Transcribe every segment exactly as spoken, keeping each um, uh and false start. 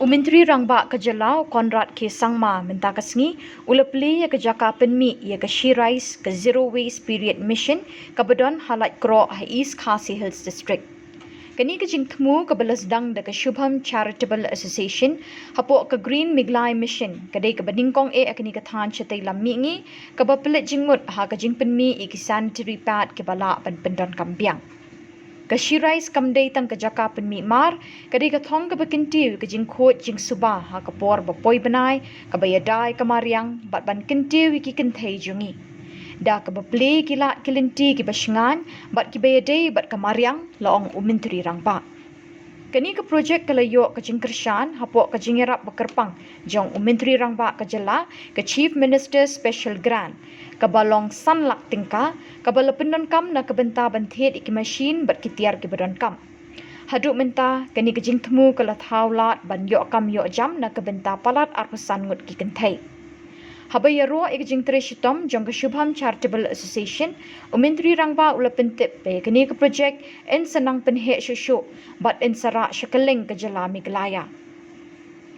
U Myntri Rangbah ka jylla u Conrad K Sangma mynta ka sngi u la plie ïa ka jaka pynmih ïa ka She Rise ka Zero Waste Period Mission kaba don ha Laitkroh ha East Khasi Hills District. Kane ka jingthmu kaba la sdang da ka Shubham Charitable Association hapoh ka Green Meghalaya Mission ka dei kaba nyngkong eh ha kane ka thaiñ shatei lam mihngi kaba pynleit jingmut ha ka jingpynmih ïa ki sanitary pad kiba lah ban pyndonkam biang. Ka She Rise kam dei tang ka jaka pynmih mar, ka dei ka thong kaba kyntiew ïa ka jingkhuid jingsuba ha ka por ba poi bnai, kaba ïada ïa ka mariang bad ban kyntiew ïa ki kynthei jong ngi. Da kaba plie ïa ki lad ki lynti kiba shngaiñ bad kiba ïadei bad ka mariang, la ong u Myntri Rangbah. Kane ka projek ka la ïoh ka jingkyrshan hapoh ka jingïarap ba kyrpang jong u Myntri Rangbah ka jylla, ka Chief Minister's Special Grant, kaba long san lak tyngka, kaba la pyndonkam na ka bynta ban thied ïa ki mashin bad ki tiar kiba donkam. Haduh mynta kane ka jingthmu ka la thaw lad ban ïoh kam ïoh jam na ka bynta palat arphew san ngut ki kynthei. Haba ïaroh ïa ka jingtrei shitom jong ka Shubham Charitable Association, u Myntri Rangbah u la pyntip ba ïa kane ka projek yn sa nang pynheh shuh shuh bad yn sa rah sha kylleng ka jylla Meghalaya.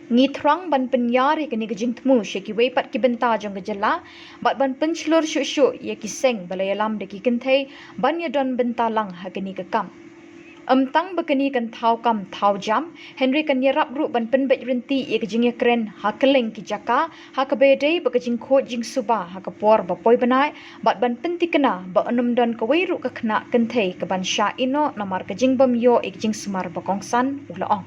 Ngi thrang ban pynïar ïa kane ka jingthmu sha kiwei pat ki bynta jong ka jylla bad ban pynshlur shuh shuh ïa ki seng ba la ïalam da ki kynthei ban ïadon bynta lang ha kane ka kam. Ym tang ba kane kan thaw kam thaw jam, hynrei kan ïarap ruh ban pynbeit rynti ïa ka jingïakren ha kylleng ki jaka ha kaba ïadei bad ka jingkhuid jingsuba ha ka por ba poi bnai bad ban pynthikna ba yn ym don kawei ruh ka khynnah kynthei kaban shah ïehnoh namar ka jingbym ïoh ïa ka jingsumar ba kongsan, u la ong.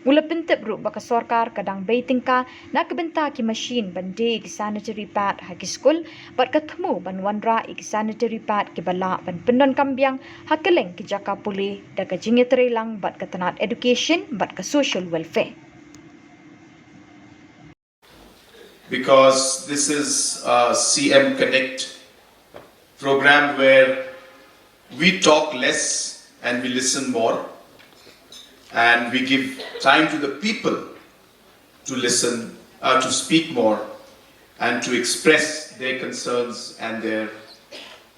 U la pyntip ruh ba ka sorkar ka dang bei tyngka na ka bynta ki mashin ban die ïa ki sanitary pad ha ki skul bad ka thmu ban wanrah ïa ki sanitary pad kiba lah ban pyndonkam biang ha kylleng ki jaka pule da ka jingïatreilang bad ka tnat education bad ka social welfare. Because this is a C M Connect program where we talk less and we listen more, and we give time to the people to listen, uh, to speak more, and to express their concerns and their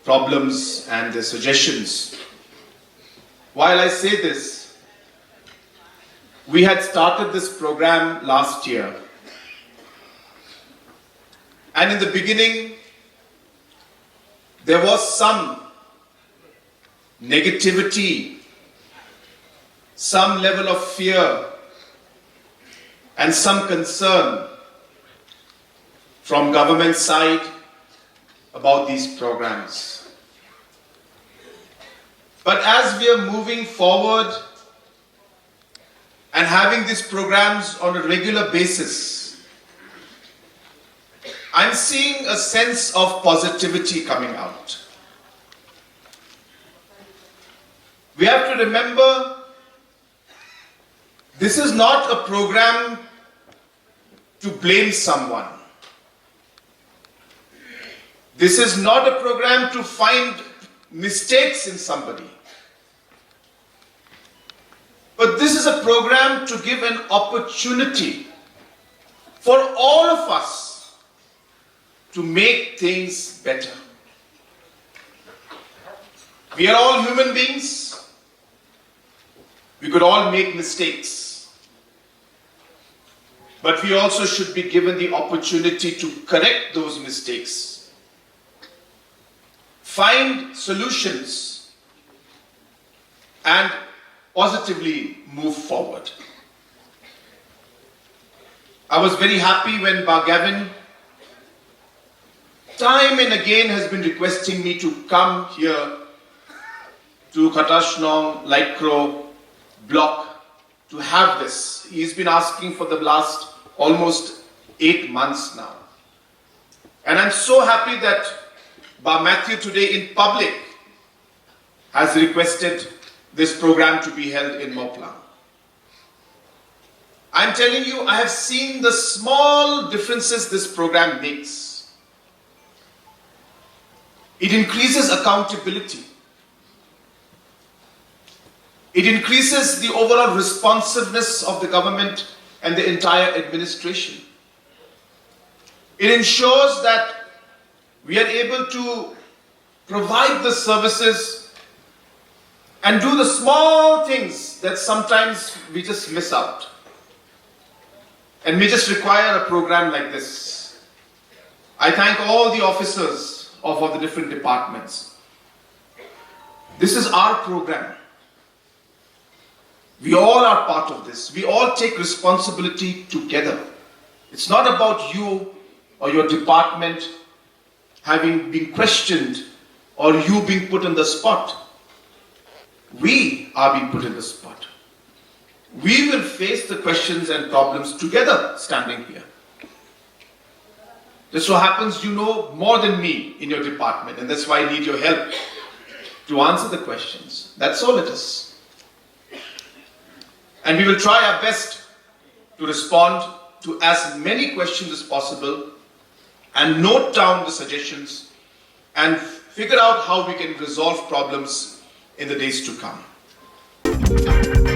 problems and their suggestions. While I say this, we had started this program last year, and in the beginning, there was some negativity, some level of fear, and some concern from government side about these programs. But as we are moving forward and having these programs on a regular basis, I'm seeing a sense of positivity coming out. We have to remember, this is not a program to blame someone. This is not a program to find mistakes in somebody. But this is a program to give an opportunity for all of us to make things better. We are all human beings. We could all make mistakes. But we also should be given the opportunity to correct those mistakes, find solutions, and positively move forward. I was very happy when Bah Gavin, time and again, has been requesting me to come here to Khatar Shnong Laitkroh block to have this. He's been asking for the last almost eight months now. And I'm so happy that Bah Matthew today in public has requested this program to be held in Mawplang. I'm telling you, I have seen the small differences this program makes. It increases accountability. It increases the overall responsiveness of the government and the entire administration. It ensures that we are able to provide the services and do the small things that sometimes we just miss out. And we just require a program like this. I thank all the officers of all the different departments. This is our program. We all are part of this. We all take responsibility together. It's not about you or your department having been questioned or you being put on the spot. We are being put on the spot. We will face the questions and problems together standing here. Just so happens you know more than me in your department, and that's why I need your help to answer the questions. That's all it is. And we will try our best to respond to as many questions as possible and note down the suggestions and figure out how we can resolve problems in the days to come.